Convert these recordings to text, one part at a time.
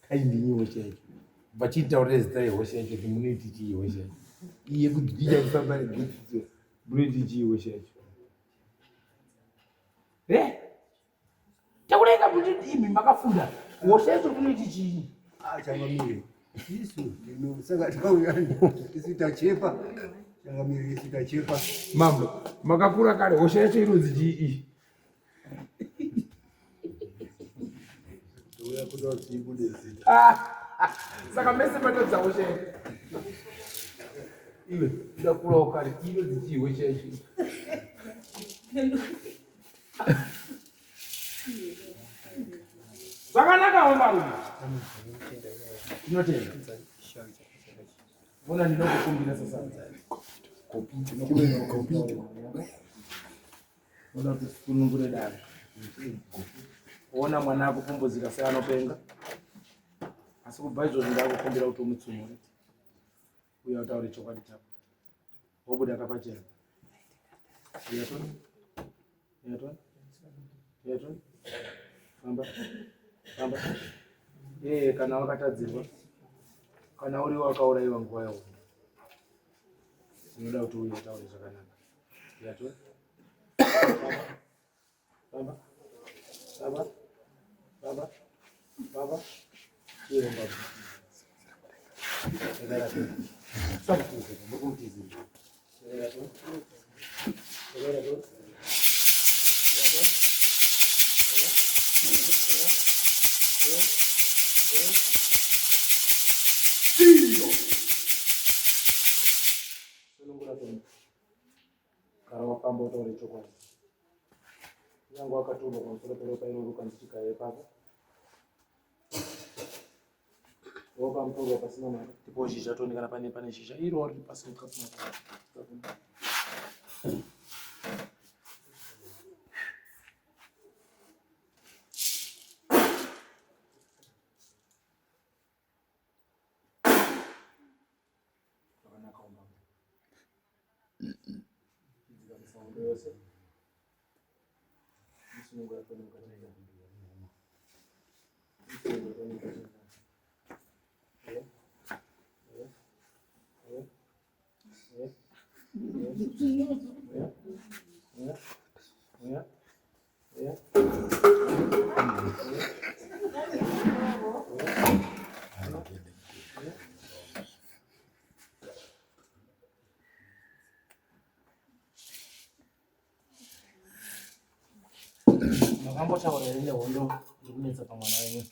Kaindinyi hosha yacho. Vachitaurira zita rehosha yacho kuti munoiti chii hosha yacho. Iye kudyinya kufamba negutsidzo munoiti chii hosha yacho. Eh? Taureka kuti imi makafunda hosha yacho munoiti chii? Ah, changamire. Isu ndino saka tauya isu tachepa. Changamire isu tachepa. Mambo, makakura kare hosha yacho inonzi chii iyi? Ah, saka mese matadza hosha yacho. Iwe, ndakurawo kare inonzi chii hosha yacho? Zvakanaka wamarume. Tinotenda. Ona ndinokukumbira sasa. Ona kuti sunungure dare. Ona mwana akupumbudzika seanopenga. Asi kubva izvozvo ndakukumbira kuti umutsumure. Uya utaure chokwadi chako. Wobuda kapachena. Uyatoni. Uyatoni. Uyatoni. Famba. Famba. Eh, kana wakatadzirwa. Kana uri wakauraiwa nguva yawo. Unoda kuti uye utaure zvakanaka. Uyatoni. Famba. Baba. Baba. Baba. Baba. Iwe baba. Kana wafamba utaure chokwadi. Kunyange wakaturwa pamusoro peropa iroro ukanzi chigare ipapo. Wopa mutorwa pasina mari. Tipo zhizha toni kana pane pane zhizha iro riri pasi mukati mako. Zvakanaka umama. Dzikamisa hondo yose. Musunungu yako nemukati Musunungu yako nemukati Eh? Eh? Eh? Eh? Eh? Eh? Eh? Eh? Makambotaura here nehondo iri kunetsa pamwana wenyu?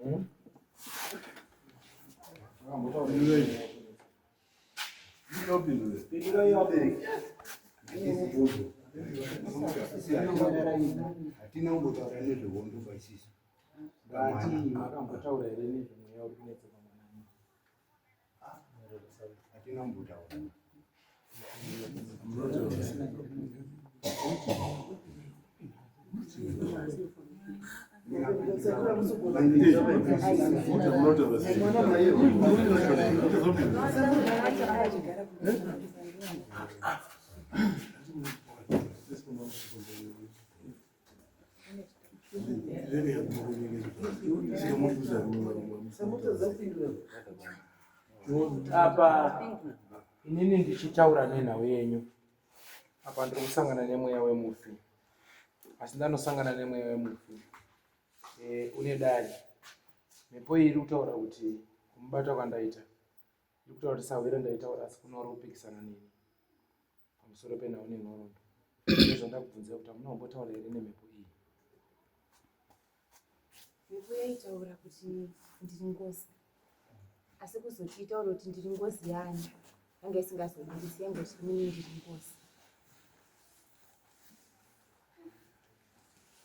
Hmm? Makambotaura here? Hatina kumbotaura nezvehondo paisisu. Vati makambotaura here nezvemweya uri kunetsa pamwana wenyu? Hatina kumbotaura. Apa inini ndichitaura nenhau yenyu apa ndiri kusangana nemweya wemufi asi ndanosangana nemweya wemufi e, une dare mhepo iyi iri kutaura kuti kumubata kwandaita iri kutaura kuti sahwira ndaitaura asi kune uri kupikisana neni pamusoro penhau nenhoroondo ndozvandakubvunzira kuti hamuna kumbotaura here nemhepo iyi Mhepo yaitaura kuti ndiri ngozi asi kuzoti itaura kuti ndiri ngozi yani yanga isingazobudisi yanga ichiti mini ndiri ngozi.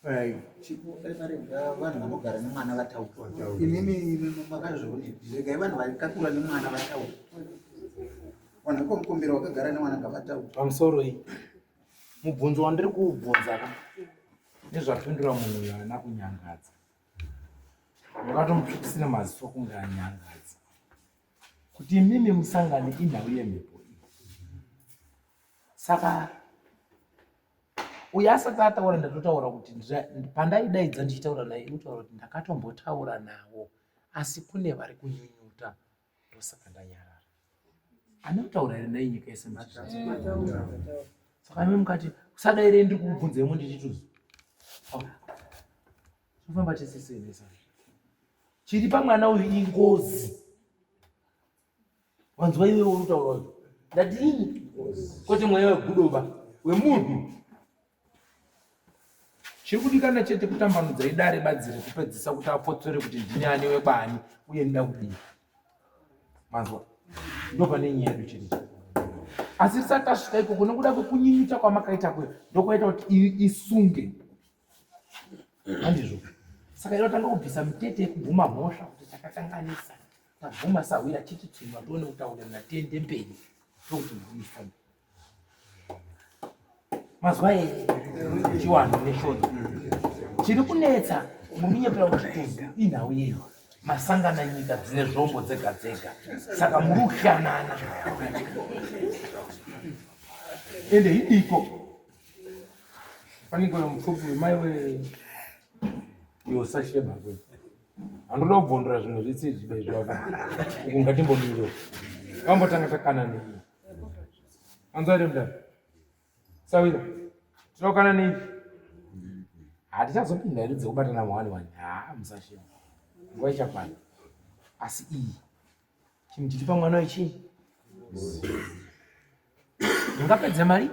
Vanhu vanogara nemwana vataura imimi makazvionepi regai vanhu vakakura nemwana vataura vanhu vekwamukombera vakagara nemwana ngavataura pamusoro iyi mubvunzo wandiri kuubvunza ka nezvapindura munhu uyo haana kunyangadza wakatomupikisira maziso kunge anyangadza kuti imimi musangane inhau yemhepo iyi saka Uyo asati ataura ndatotaura kuti pandaidaidza ndichitaura naye inotaura kuti ndakatombotaura navo asi kune vari kunyunyuta ndosaka ndanyarara. Ane kutaura here nhai nyika yese muchizvinzwa? Saka imi mukati usadaire ndiri kukubvunzai munditi tuzu. Tinofamba tese sei nesa? Chiri pamwana uyu ingozi. Wanzwa iwe uri kutaura uyu. Ndati ini kwete mweya wegudoba wemunhu. Chiri kudikana chete kutambanudza idare badzi rekupedzisa kuti apotsore kuti ndini ani wekwaani uye ndida kudii. Manzwa? Ndopane nyaya yedu chete. Asi tisati tasvika ikoko nekuda kwekunyunyuta kwamakaita kuya ndokwaita kuti isunge. Handizvo. Saka inotanga kubvisa mitete yekubvuma mhosva kuti takakanganisa. Tabvuma sahwira chititsumba tione kutaurirana tiende mberi. Ndokuti mhuri ifambe. Mazwa chiwanhu neshona. Chiri kunetsa muri kunyepera kuti tuzu inhau yeyo. Masangana nyika dzine zvombo dzega dzega. Saka muri kuhlanana. Ende idiko. Panenge uyo mupfupi mai we iwe usashema kwe. Handoda kubvondora zvimwe zvitsi zvibe zvako. Uku ngatimbomire. Vambotanga takana nei. Anzwa here mudara? Sawira. Tinokana nei? Hatichazopinda hedu dzekubatana muwani wani. Haa musashema. Nguva ichakwana. Asi iyi chinhu chiri pamwana wechii? Ungapedza mari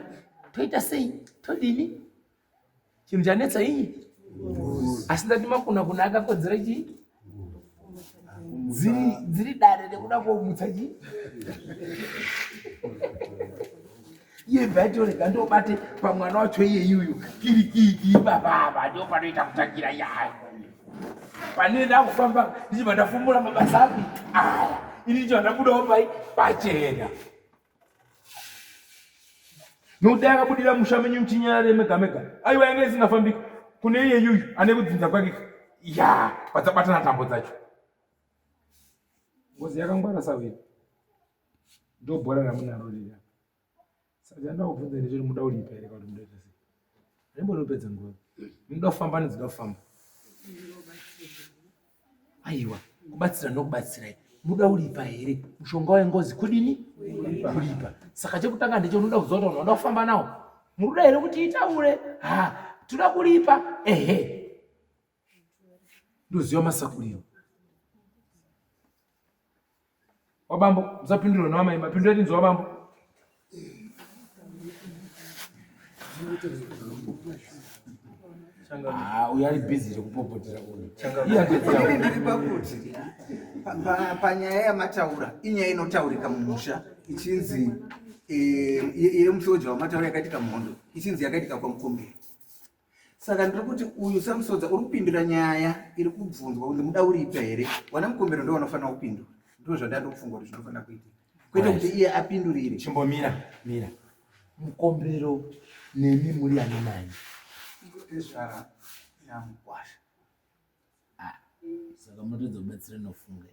toita sei todini? Chinhu chanetsa iyi asi ndati makuna kuna akakodzera chii dziri dare rekuda komutsa chii iye bvatorega ndobate pamwana wacho iyeyuyu kirikiki baba ava ndo panoita kutangira yayo pane ndakufamba ndichibva ndafumura mabasa api aya ini ndichibva ndabudawo pai pachena nokuti dai akabudira musha menyu muchinyarare mega mega aiwa yanga isingafambiki kune iyeyuyu ane kudzinza kwake ya padzabatana tambo dzacho ngozi yakangwara sawiri ndo bhora ramunaro riri apa saka chandoda kubvunza ndechekuti muda kuripa here kana kuti muda kuita sei handimboda kupedza nguva munoda kufamba nedzida kufamba aiwa kubatsira ndokubatsirai muda kuripa here mushonga wengozi kudini kuripa saka chekutanga ndeche unoda kuziva kuti unoda kufamba nawo muruda here kuti itaure ha toda kuripa ehe ndoziva masakuriro wabambo musapindurwa newamai mapindura tinzwa wabambo ah, uyo ari busy rekupopotera uyu ndiri pakuti panyaya yamataura inyaya inotaurika mumusha ichinzi eh, yemusoja wamataura yakaitika muhondo ichinzi yakaitika kwamukomberi Saka ndiri kuti uyu saMusodza uri kupindura nyaya iri kubvunzwa kunzi muda uripa here? Wana Mukombero ndo vanofanira kupindura. Ndizvo zvandandokufunga kuti zvinofanira kuitika. Kwete kuti iye apindurire. Chimbomira, mira. Mukombero nemi muri ani nani? Tezvara namukwasha. Ah, saka munotoedza kubatsira nofunga.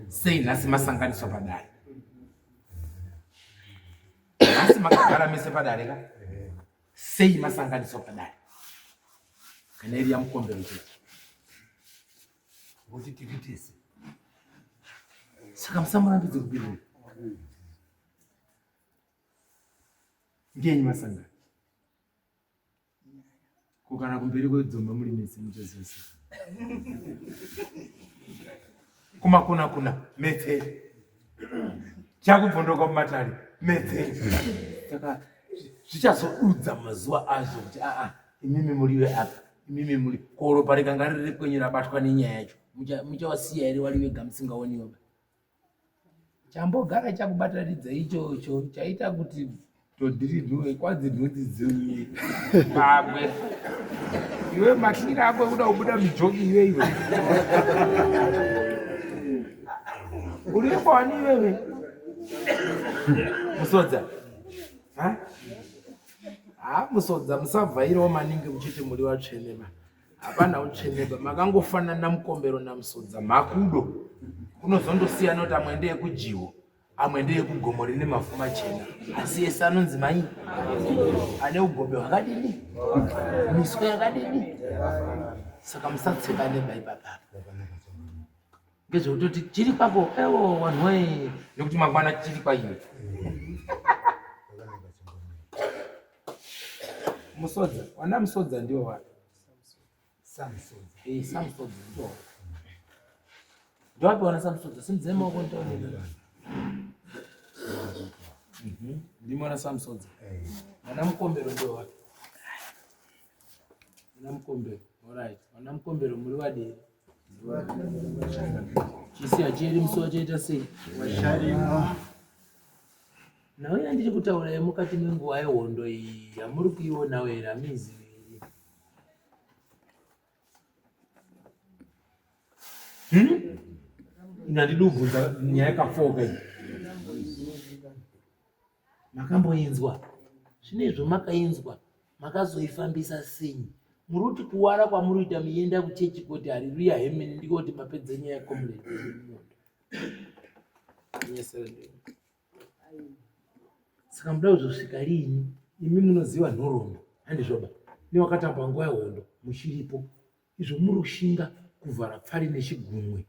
Sei nhasi masanganiswa padare? Nhasi makagara mese padare ka? Sei masanganiswa padare? Kana iri yamukombero chete. Ngokuti tiri tese. Saka musamurambidze kupindura. Ngenyi masangana? Ko kana kumberi kwedzomba muri mese muchaziva sei? Kumakuna kuna metse. Chakubvondoka mumatare metse. Saka zvichazodudza mazuva azvo kuti aa imimi muriwe apa imimi muri ko ropa rikanga riri kwenyu rabatwa nenyaya yacho muchawasiya here wari wega musingaoniwe ba Chambogara chakubatanidza ichocho chaita kuti todhiridhuwe kwanzi nhunzi dziuye pamwe iwe matyira ako ekuda kubuda mijoki iwe iwe uri kwani iwewe musodza ha musodza musavhairawo maningi muchiti muri vatsvene ma Hapana utsveneba, makangofanana mukombero naMusodza, makudo. Kunozondosiyana kuti amwe ndeekujiwo, Amwe ndeyekugomo rine mavhu machena, asi ese anonzi mai ane ugobe hwakadini, miswe yakadini. Saka musatsekane baipapapa ngezvekutoti chiri kwako ewo wanhu wee, nekuti mangwana chiri kwaiwe. Musodza, wana Musodza ndiwo wa Samsodza. Eh, Samsodza ndiwo. Ndiwapi wana Samsodza? Simudzai maoko nditaone. Ndimo wana Samsodza. Wana Mukombero ndiwo wapi? Wana Mukombero. Alright. Wana Mukombero muri vadii? Chisi hachieri musi wachaita sei? Washarima. Nhau yandiri kutaura yemukati menguva yehondo iyi yamuri kuionawo here hamuizivi here? Hmm? Ini handidi kubvunza nyaya yakafoka iyi. Makamboinzwa? Zvino izvo makainzwa makazoifambisa sei? Muri kuti kuwara kwamuri kuita muienda kuchechi koti hariruya hemeni ndiko kuti mapedza nyaya yecomrade yemuhondo. Saka muda kuzosvika riini imi munoziva nhoroondo handizvoba newakatamba nguva yehondo muchiripo izvo muri kushinga kuvhara pfari nechigunwe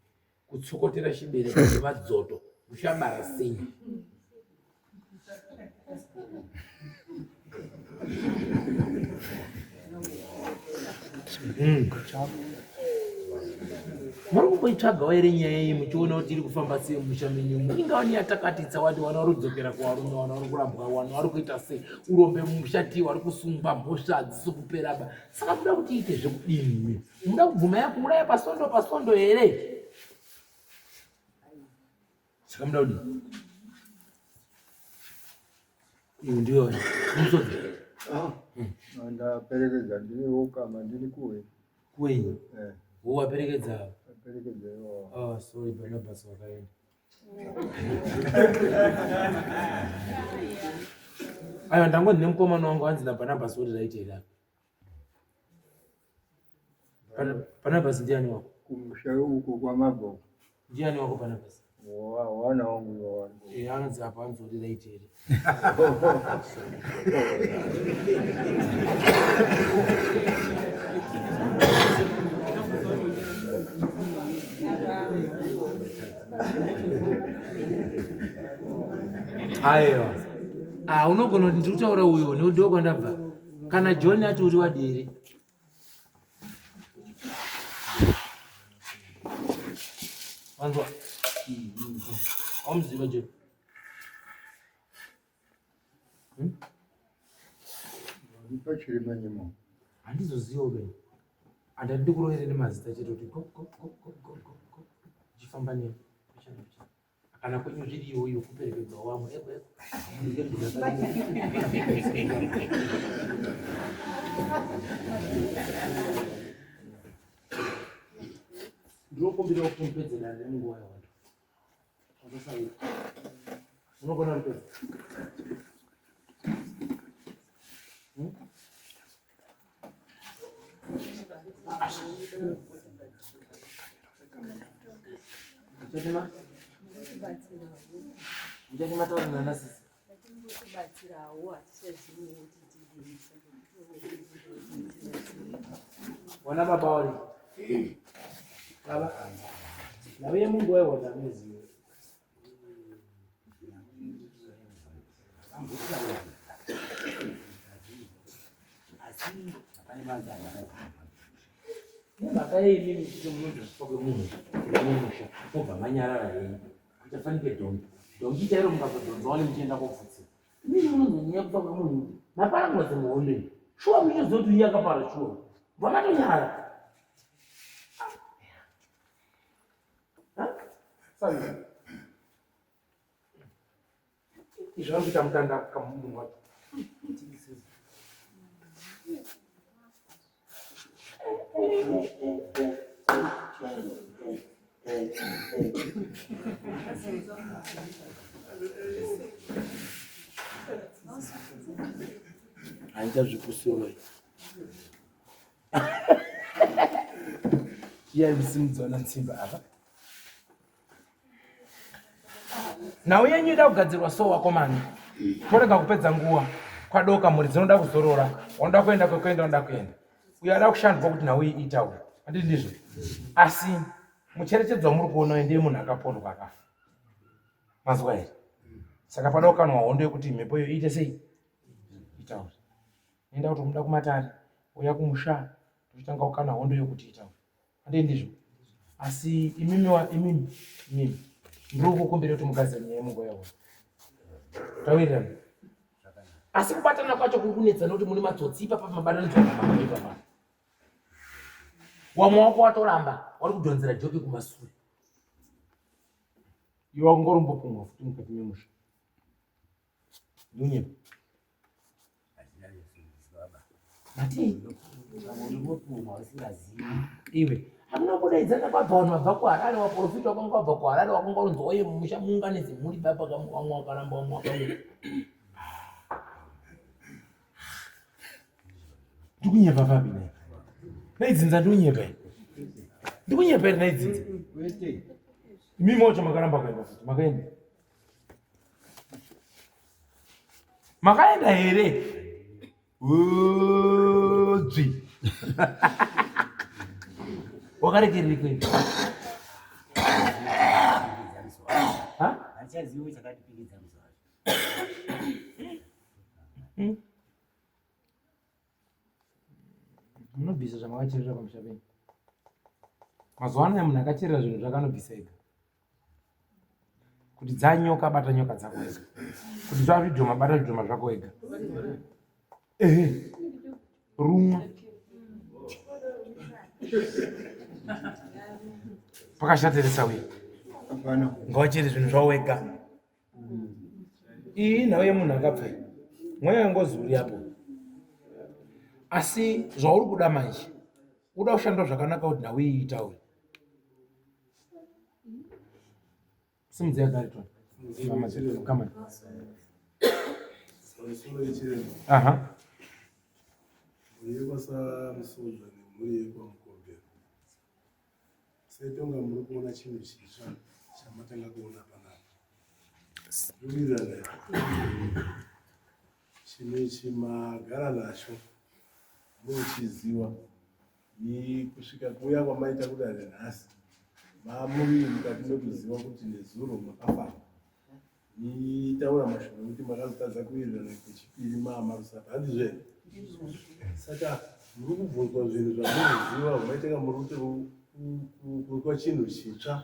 kutsokotera chibereko chemadzoto muchabara sei Muri kumboitsvagawo here nyaya iyi muchiona kuti iri kufamba sei mumusha menyu umu? Ingava neyatakatitsa wati wana vari kudzokera kuvarume, wana vari kurambwa, wana vari kuita sei, urombe mumusha tii vari kusungwa, mhosva hadzisi kuperaba. Saka muda kuti iite zvekudini imi? Muda kubvuma yakuuraya pasondo pasondo here? Saka muda kudii? Iwe ndiwe musodzi. Ah, ndaperekedza ndiri wokama ndiri kuwe. Kuwenyu? Eh. Wo waperekedza? Waperekedza iwo. Oh, sorry Barnabas wakaenda. Aiwa ndangoti nemukomana wangu hanzi naBarnabas uri right here apa. Barnabas ndiani wako? Kumusha uko kwamabva. Ndiani wako Barnabas? Wana wangu wana. Eh, anonzi apa anzi uri right here. Aiwa. Ah, unogona kuti ndiri kutaura uyo nekuti ndokwandabva. Kana John ati uri wadiri. Wanzwa? Wamuziva John? Hmm? Pachirima nyimo. Handizoziva be. Andadi ndikurovere nemazita chete kuti go go go go go go go. Uchifamba neni. Pichana pichana. Kana kwenyu zviriyo iyo kuperekedzwa wamwe eko eko. Ndinokumbira kuti mupedze dare nenguva yawandu. Unogona kupedza. Hmm? Wana baba wari baba nawe mungu wewe wadamizi Nemhaka yei imimi muchiti munonzwa kwemunhu mumusha mobva manyarara henyu kuita fanike dhongi dhongi chairo mukazodhonza wani muchienda kopfutsira imimi munonzonyanya kufa kwemunhu mapara ngozi muhondo iyi shuwa muchitoziva kuti iye akapara shuwa bva matonyarara Izvi vari kuita mutanda kamunhu wacho. Haita zvekusiwa. Iya kusimudzwa natsimba apa. Nhau yenyu ida kugadzirwa so wakomana. Torega kupedza nguva. Kwadoka mhuri dzinoda kuzorora. Wanoda kuenda kwekuenda wanoda kuenda. Uyo ada kushandwa kuti nhau iyi itaure. Handiti ndizvo? Asi mucherechedzo wamuri kuona uyu ndiye munhu akapondwa akafa. Manzwa here? Saka pada kukanwa hondo yekuti mhepo iyo iite sei? Itaure. Enda kuti umuda kumatare, uya kumusha, tochitanga kukana hondo yokuti itaure. Handei ndizvo? Asi imimi wa imimi imimi ndiri kukumbira kuti mugadzire nyaya yemunguva yaona. Tawirirana. Asi kubatana kwacho kuri kunetsa nokuti mune matsotsi ipapa mabatanidzwa namambo ipapa. Wamwe wako watoramba wari kudhonzera joki kumasure. Iwe wakungorombopumwa futi mukati memusha. Ndunyepa. Mati iwe hamuna kudaidzana kwabva vanhu vabva kuharare vaprofita wakanga wabva kuharare wakanga unzi oye mumusha muunganidze mhuri baba vamwe wakaramba vamwe wakauya ndikunyepa papi nai naidzinza ndikunyepa here ndikunyepa here naidzinza imimi wacho makaramba kuenda futi makaenda makaenda here dzvi wakarekereri kuenda munobvisa zvamakacherera pamusha penyu mazuva anaya munhu akacherera zvinhu zvake anobvisa ega kuti dzanyoka bata nyoka dzako wega kuti zvazvidhoma bata zvidhoma zvako wega ehe rumwa pakashatirisa uye ngawachere zvinhu zvavo wega iyi inhau yemunhu akabva iyi mweya wengozi uri apo asi zvauri kuda manje uda kushanda zvakanaka kuti nhau iyi itaure simudzai gariton come on aha mhuri yekwasamusoja nemhuri yekwamukombero Setonga muri kuona chinhu chitsva chamatanga kuona panapa. Zviwirirana here? Chinhu ichi magara nacho muchiziwa ni kusvika kuuya kwamaita kudare nhasi mamuri mukati mekuziva kuti nezuro makafamba Nitaura mashoko ekuti makazotadza kuwirirana kwechipiri maamarusape handizvo here? Saka muri kubvunzwa zvinhu zvamunoziva maitanga muri kuti kuitwa chinhu chitsva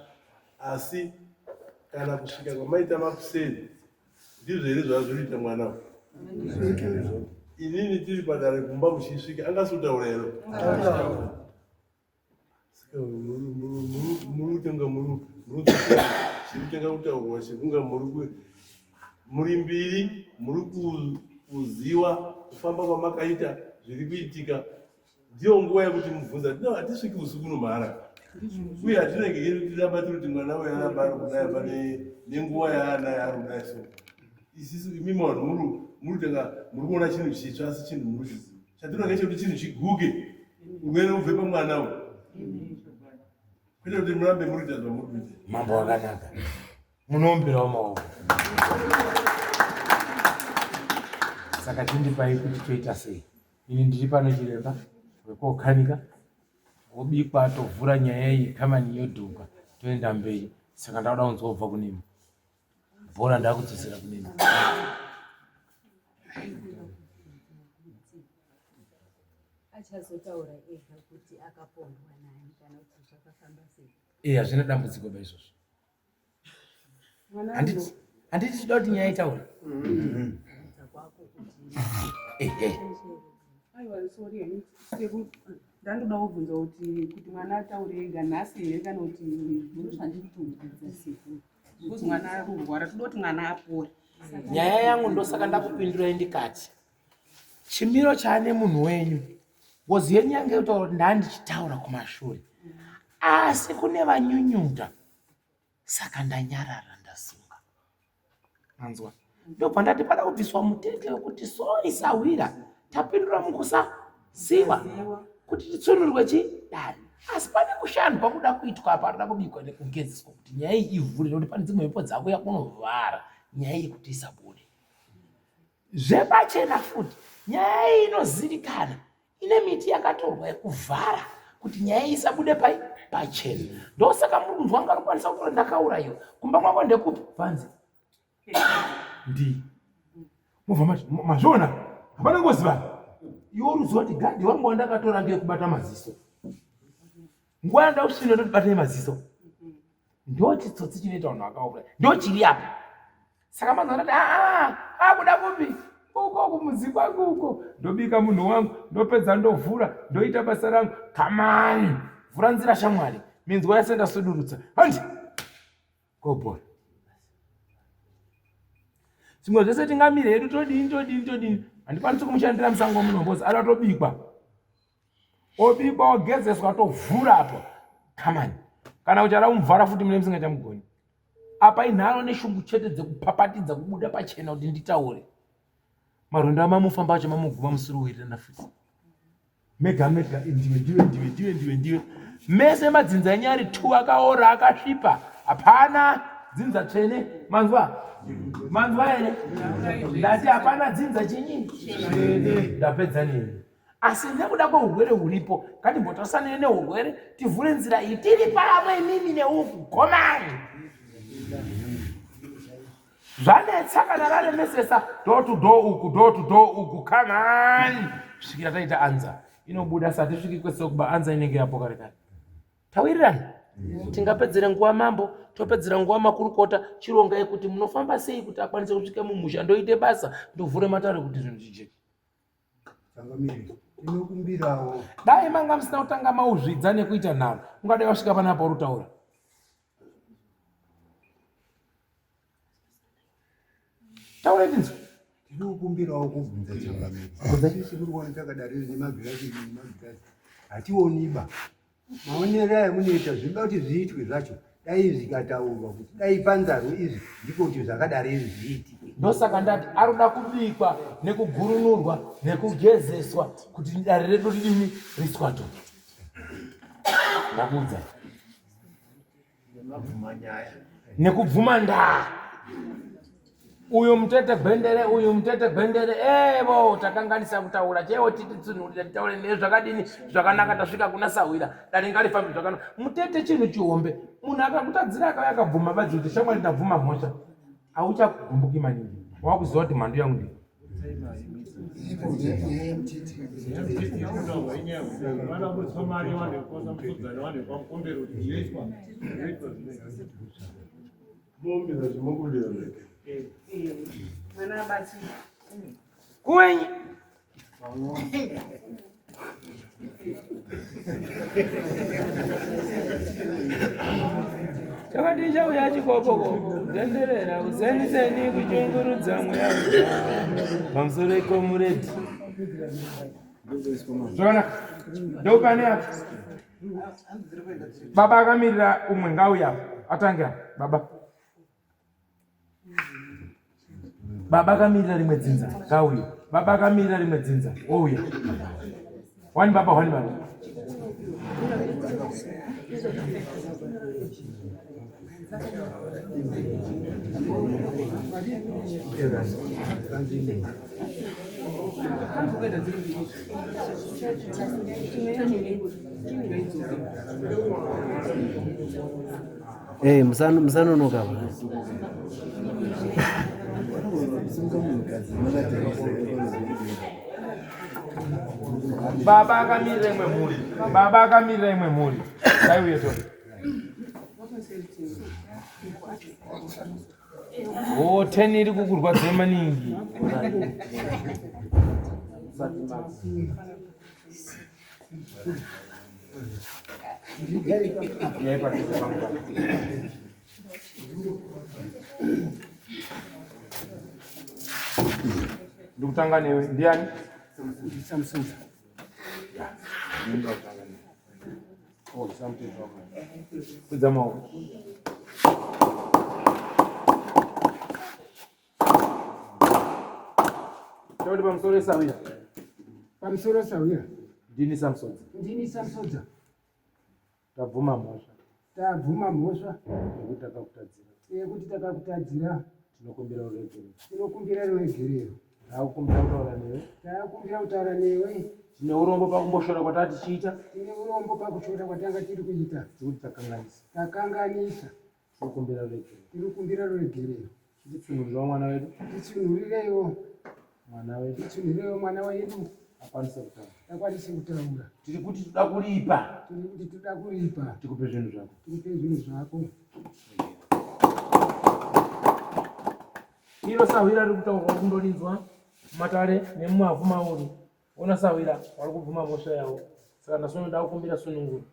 asi kana kusvika kwamaita makuseni ndizvo here zvazviri kuita mwana uyu? Inini tiri padare kumba muchisvika angasotaura here? Muri kutanga muri kutanga kutaurwa sekunga muri muri mbiri muri kuziwa kufamba kwamakaita zviri kuitika ndiyo nguva yekuti mubvunza no hatisviki usiku nomhara uye hatinenge tiramba tiri kuti mwana uyo aramba ari kudai pane nenguva yaanayo ari kudai so isisu imimi vanhu muri muri kutanga muri kuona chinhu chitsva asi chinhu muri kuchiziva Chatinoda ngechekuti chinhu chiguke urwere ubve pamwana uyu kwete kuti murambe muri kuita zvamuri kuita. Mambo wakanaka munoomberawo maoko. Saka chindipai kuti toita sei? Ini ndiri pano chiremba wekookanika wobikwa tovhura nyaya iyi kamani yodhuka toenda mberi. Saka ndakuda kunzwa kubva kunemi. Bhora ndakudzosera kunemi. Achazotaura ega kuti akapondwa nani kana kuti zvakafamba sei. Eh, hazvina dambudziko ba izvozvo. Handiti handiti tinoda kuti nyaya itaure. Ehe. Aiwa, sorry henyu sekuru, ndandoda kubvunza kuti kuti mwana ataure ega nhasi here kana kuti Ndozvandiri kutobvunza sekuru. Because mwana ari kurwara, toda kuti mwana apore. Nyaya yangu ndosaka ndakupindurai ndikati chimiro chaane munhu wenyu ngozi yenyu yange yotaura kuti ndandichitaura kumashure asi kune vanyunyuta saka ndanyarara ndasunga manzwa ndobva ndati pada kubviswa mutete wekuti so isahwira tapindura mukusaziva kuti titsunurwe chi dare. Asi pane kushandwa kuda kuitwa apa arikuda kubikwa nekugezeswa kuti nyaya iyi ivhure nekuti pane dzimwe mhepo dzakuya kunovhara nyaya iyi kuti isabude. Zvepachena futi nyaya iyi inozivikana ine miti yakatorwa yekuvhara kuti nyaya iyi isabude pai pachena. Ndosaka muri kunzwa nga rokwanisa kutora ndakaurayiwa kumba kwako ndekupi panze ndi mobva mati mazviona hapana ngozi vanhu iwe uruziva kuti gadhi wangu wandakatora ngekubata maziso nguva yandoda kusvina ndoti batai maziso ndo chitsotsi chinoita vanhu vakaura ndo chiri apa saka manzi vanoti aa akuda kupi uko kumuzi kwangu uko ndobika munhu wangu ndopedza ndovhura ndoita basa rangu kamani vhura nzira shamwari minzwa yese ndasudurutsa handi Go Zvimwe zvese tingamire hedu todini todini todini. Handikwanisi kumushandira musango muno because ada tobikwa. Obikwa ogezeswa tovhura apo. Come on. Kana uchada kumuvhara futi mune musingachamugoni. Apa inharo neshungu chete dzekupapatidza kubuda pachena kuti nditaure. Marwendo amamufamba acho mamuguma musuri wirirana futi. Mega mega ndiwe ndiwe ndiwe ndiwe ndiwe ndiwe mese madzinza enyu ari tu akaora akasvipa hapana dzinza tsvene manzwa manzwa here ndati hapana dzinza chinyi ndapedza neni asi nekuda kweurwere huripo ngatimbotasanei neurwere tivhure nzira iyi tiri pamwe imimi neuku gomani Zvanetsa kana raremesesa door to door uku door to door uku come on kusvikira taita anza inobuda satisviki kwese kuba anza inenge yapo kare kare tawirirana tingapedzere nguva mambo topedzera nguva makurukota chirongai kuti munofamba sei kuti akwanise kusvika mumusha ndoite basa ndovhure matare kuti zvinhu zvijeke Tinokumbirawo dai manga musina kutanga mauzvidza nekuita nharo ungadai wasvika panapa uri kutaura Taura tinzwe. Tinokumbirawo kubvunza changamire. Sisi muri kuona takadari nemagirazi nemagirazi. Hationiba. Maonero aya munoita zvinoda kuti zviitwe zvacho. Dai zvikataurwa kuti dai panzarwo izvi ndiko kuti zvakadari izvi zviitike. Ndosaka ndati aroda kubikwa nekugurunurwa nekugezeswa kuti dare redu ridini riswato. Ndakuudza. Nekubvuma ndaa. Uyu mutete gwendere, uyu mutete gwendere, evo takanganisa kutaura chewo tititsunhurire titaure nezvakadini zvakanaka tasvika kuna sahwira dare ngarifambe zvakanaka. Mutete chinhu chihombe, munhu akakutadzira akauya akabvuma badzi kuti shamwari ndabvuma mhosva, hauchagumbuki maningi, wakuziva kuti mhandu yangu ndii. Kuwenyi Chakati chauya chikopokopo kutenderera kuseniseni kuchungurudza mweya pamusoro ikomuredi zvakanaka ndopane apa baba akamirira umwe ngauya atange apa baba Baba akamirira rimwe dzinza ngauye. Baba akamirira rimwe dzinza ouya. Wani baba, wani baba. Hey, musanonoka ba. Baba akamirira imwe mhuri. Baba akamirira imwe mhuri. Dai uye tone. Oh, 10 iri kukurwadza maningi. Ndikutanga newe ndiani? Samsudza. Kwidza maoko. Tauri pamusoro esawira. Pamusoro sawira. Ndini Samsodza. Ndini Samsodza. Tabvuma mhosva. Tabvuma mhosva. Yekuti takakutadzira. Yekuti takakutadzira. Tinokumbira ruregerero. Tinokumbira ruregerero. Takukumbira kutaura newe. Takukumbira kutaura newe. Tine urombo pakumboshora kwatanga tichiita. Tine urombo pakushora kwatanga tiri kuita. Tikuti takanganisa. Takanganisa. Tinokumbira ruregerero. Tinokumbira ruregerero. Titsunhurirewo mwana wedu. Titsunhurireiwo mwana wedu. Titsunhurireiwo mwana wedu. Akwanise kutaura. Akwanise kutaura. Tiri kuti toda kuripa. Tiri kuti toda kuripa. Tikupe zvinhu zvako. Tikupe zvinhu zvako. Iro sahwira riri kutaurwa kundorinzwa mumatare nemumavhu mauri. Ona sahwira wari kubvuma mhosva yavo. Saka nhasi unoda kukumbira sununguro.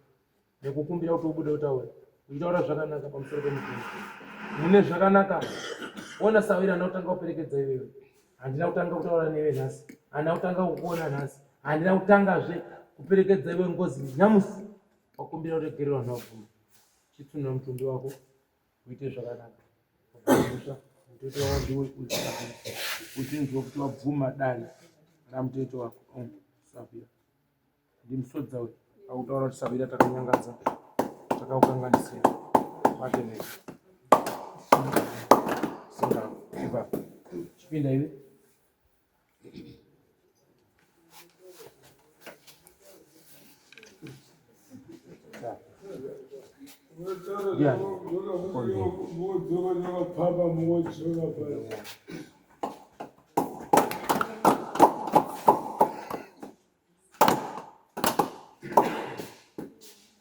Nekukumbira kuti ubude utaure uchitaura zvakanaka pamusoro pemutumbi mune zvakanaka. Ona sahwira handina kutanga kuperekedza iwewe, handina kutanga kutaura newe nhasi, handina kutanga kukuona nhasi, handina kutangazve kuperekedza iwe ngozi nyamusi. Wakumbira kuregererwa nhawabvuma, chitsunura mutumbi wako uite zvakanaka. Mhosva mutete wako ndiwe uchinzwa kuti wabvuma dare ramutete wako. Oh, sahwira Ndimusodza uyu akutaura kuti sahwira takanyangadza takakukanganisira matenei singa ipa chipinda iwe Yeah.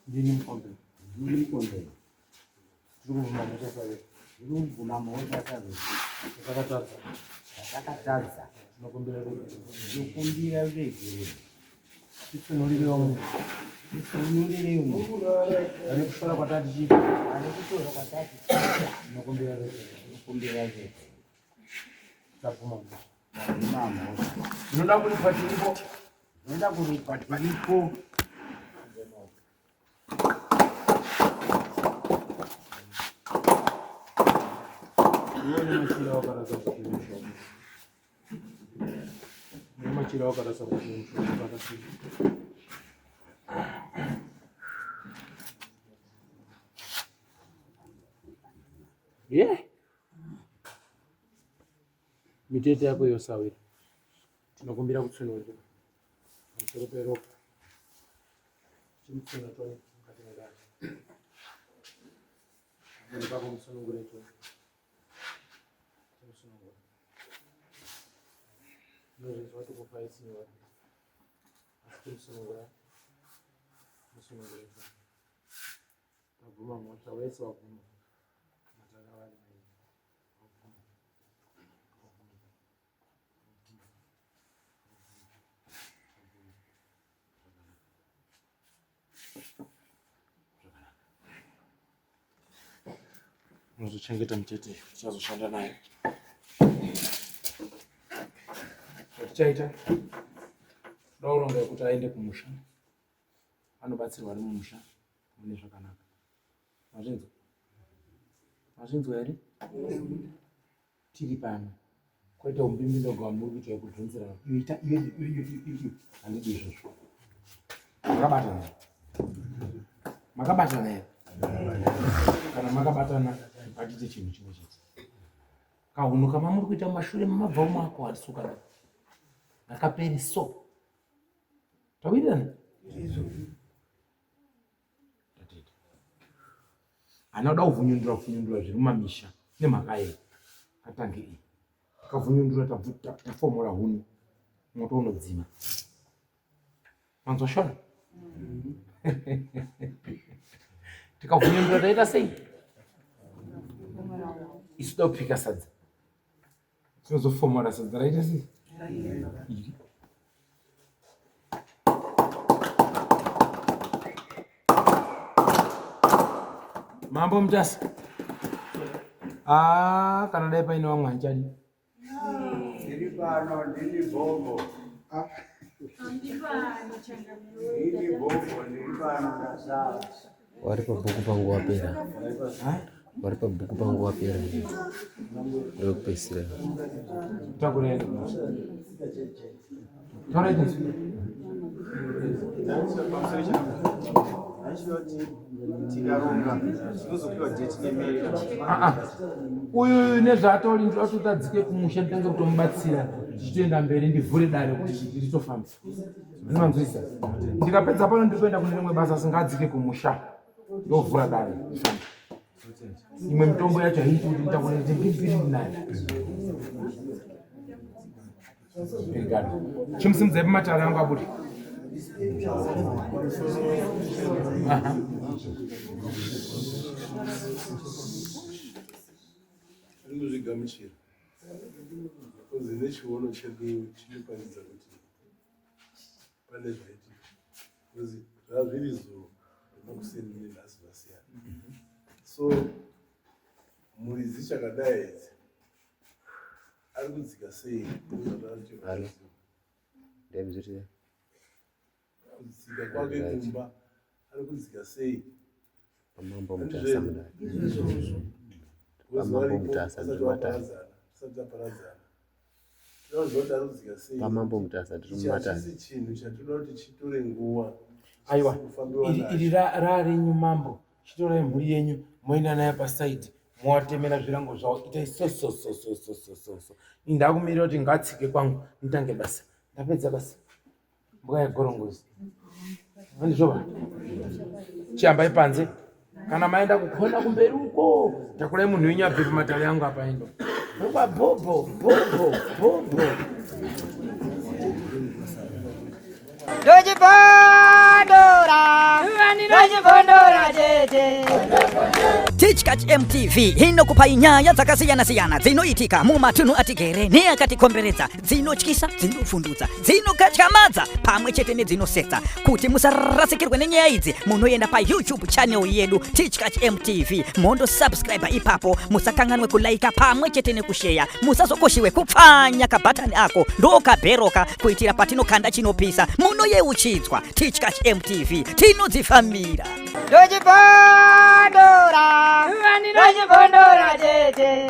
Ndini mukombe. Ndini mukombe. Tiri kubvuma mhosva sawe. Tiri kubvuma mhosva sawe. Takatadza. Takatadza. Tinokumbira ruregerero. Tinokumbira ruregerero. Titsunurirewo munhu. Titsunurirewo munhu. Ane kushora kwatati chiita. Ane kushora kwatati chiita. Tinokumbira ruregerero. Tinokumbira ruregerero. Tabvuma mhosva. Tabvuma mhosva. Tinoda kuripa tiripo. Tinoda kuripa tiripo. Machira wakarasa kuti mushonga wakasiyana. Yeah. Mitete yako yosawira. Tinokumbira kutsunurira pamusoro peropa. Chimutsunura tone mukati medare. Pamberi pako musunungure tone. Chimusunungura. Unozvinzwa kuti kufa isinyore. Asi chimusunungura. Musunungure tone. Tabvuma mhosva wese wabvuma. Mataka vari mairi. Wabvuma. Wabvuma. Unozochengeta mutete tichazoshanda naye. Zvatichaita toda kuronga yekuti aende kumusha anobatsirwa ari mumusha mune zvakanaka. Mazvinzwa? Mazvinzwa here? Tiri pano kwete umbimbindoga wamuri kuita wekudhonzerana. Ita iyo iyo iyo handidi izvozvo. Makabatana here? Makabatana here? Kana makabatana ngatiite chinhu chimwe chete. Kahunhu kamamuri kuita mumashure mamabva umo ako hatisi kukada. Ngakaperi so. Tawirirana? Hana kuda kuvhunyundura kuvhunyundura zviri mumamisha nemhaka yei katange iyi tikavhunyundura tafomora huni moto unodzima manzwa shona tikavhunyundura taita sei isu da kupika sadza tinozofomora sadza raita sei iri Mambo Mutasa. Ah, kana dai paine vamwe handichadi. Ndiri pano, ndini bhombo. Ndini bhombo, ndiri pano ndasara. Wari pabhuku pangu wapera. Wari pabhuku pangu wapera. Ndokupedzisira. Takura ende. Taura chinzi. Ah, ah. Uyu nezvaatori ndinoda kuti adzike kumusha nditange kutomubatsira tichitoenda mberi ndivhure dare kuti ritofamba. Ndinonzwisa. Ndikapedza pano ndiri kuenda kune rimwe basa asingadzike kumusha ndovhura dare. Imwe mitombo yacho haiiti kuti nditakone kuti mbiri nayo. Obrigado. Chimusimudzai pamatare angu abude. Aha. Tiri kuzvigamuchira kunzi nechiono chedu chinoparidza kuti pane zvaitika bcause zvazviri zuro nemakuseni nenhasi zvasiyana so mhuri dzichakadai idzi ari kudzika sei kudzika kwake kumba ari kudzika sei Pamambo Mutasa mudare. Pamambo Mutasa ndiri matare. Pamambo Mutasa ndiri mumatare. Chinhu chatinoda kuti chitore nguva. Aiwa, iri rarenyu mambo. Chitorai mhuri yenyu moenda nayo pasaidi mowatemera zvirango zvavo itai so so so so so so so so. Ini ndakumirira kuti ngatsike kwangu nditange basa. Ndapedza basa. Mbuya yegorongozi. Andizvova. Chihambai panze. Kana maenda kukona kumberi uko, takurai munhu wenyu abve pamatare angu apa endo. Kwa bhobho bhobho bhobho. Ndochibondora, ndochibondora tete. Tichkach MTV inokupai nyaya dzakasiyana-siyana dzinoitika mumatunhu atigere neakatikomberedza, dzinotyisa, dzinovhundutsa, dzinokatyamadza pamwe chete nedzinosetsa. Kuti musarasikirwe nenyaya idzi, munoenda paYouTube channel yedu Tichkach MTV, mondosubscribe ipapo. Musakanganwe kulaika pamwe chete nekusheya. Musazokoshiwe kupfanya kabhatani ako ndokabheroka kuitira patinokanda chinopisa munoyeuchidzwa. Tichkach MTV tinodzifambira. Ndochibondora, ndochibondora tete.